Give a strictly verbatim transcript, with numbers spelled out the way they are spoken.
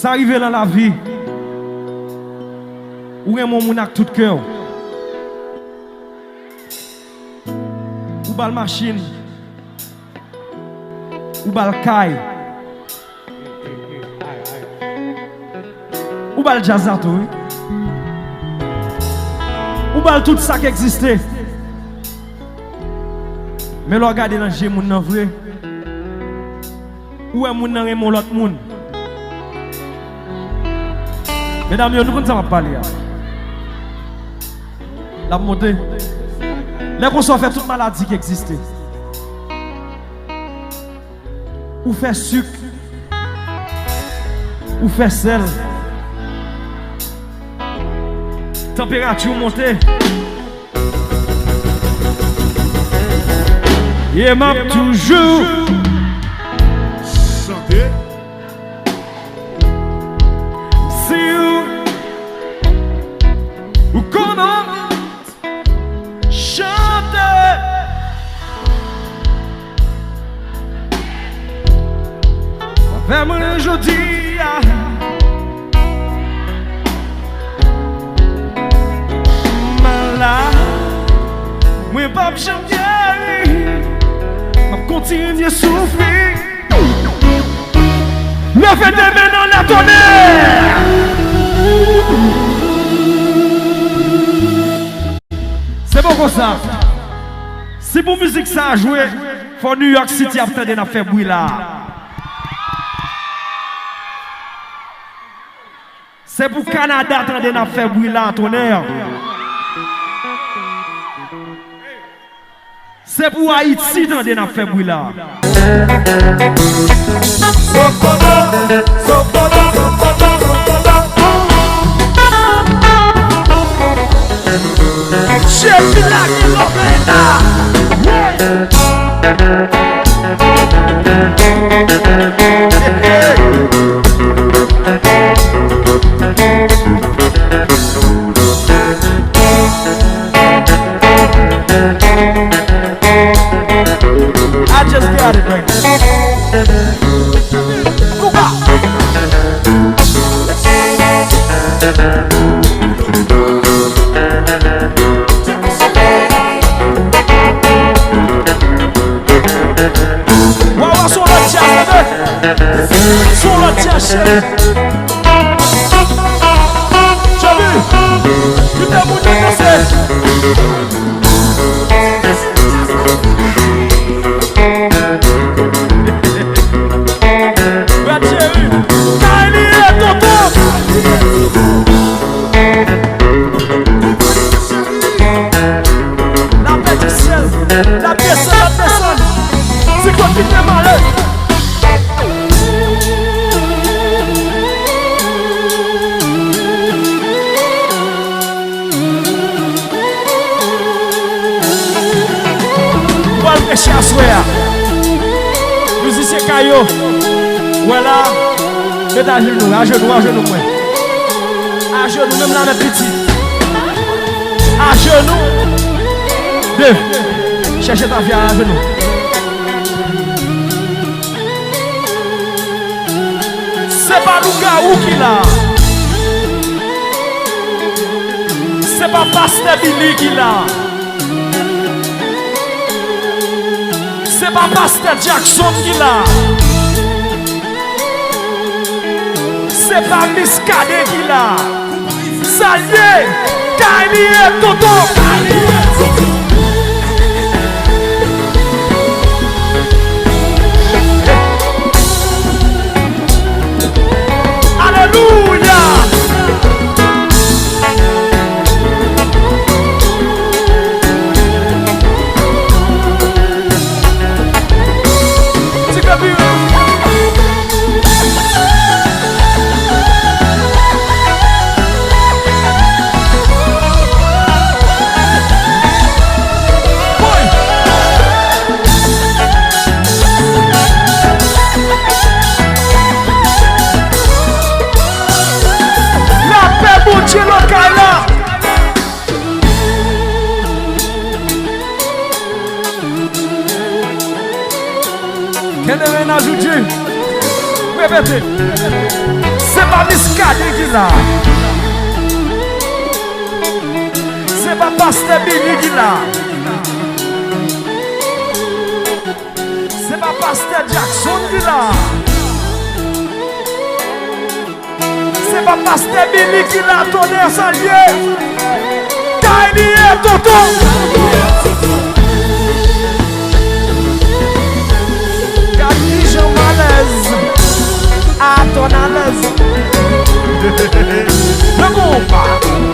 Sa rive nan lavi. Ou renmen yon moun ak tout kè w. Ou ba l machin. Ou ba l kay. Ou ba l djaz la tou, wi. Ou ba l tout sa k egziste. Men lè w gade nan je moun nan vre, ou wè moun nan renmen yon lòt moun. Medam yo, nou konn sa m ap pale a. L ap monte. Lè konsa, w fè tout maladi ki egziste. Ou fè sik. Ou fè sèl. Tanperati w monte. E m ap toujou chante. Si w, ou konnen chante. Avè mwen jodi a. Malad, mwen p ap janm geri. M ap kontinye soufri. Leve de men n anlè, tonè! Se bon konsa. Si pou mizik sa a jwe, fò New York City ap tande n ap fè bri la a. Se pou Kanada tande n ap fè bri la a, tonè. Se pou Ayiti tande n ap fè bri la. Jezi lage lòbèy la. I just got it right now. Kouka! Wawa, se yon lòt djaz, tande! Se yon lòt djaz, cheri! Joby, kite moun yo danse. Brad Jerry, Kylie et Toto. Lapè di syèl, l ap desann, l ap desann. Ti kote ki te mare. Pral preche aswè a. Mizisyen kay yo. Wè la. Met ajenou, ajenou, ajenou mwen. Ajenou, menm la nèt piti. Ajenou. De. Chèche tafya ajenou. Se pa lougawou ki la. Se pa pastè Billy ki la. Se pa pastè Jackson ki la. Se pa Miskaden ki la. Sa l ye? Kylie et Toto. Alelouya! Ti kè vire. Lapè Bondye nan kay la. Kenbe mennaj ou, Jim. Repete. Se Miskadin ki la. Se pa pastè Billy ki la. Se pa pastè Jackson ki la. Se pa pastè Billy ki la, tonè salye. Kay li ye, tonton. Gad kijan m alèz. Atò n alèz. Nan konpa.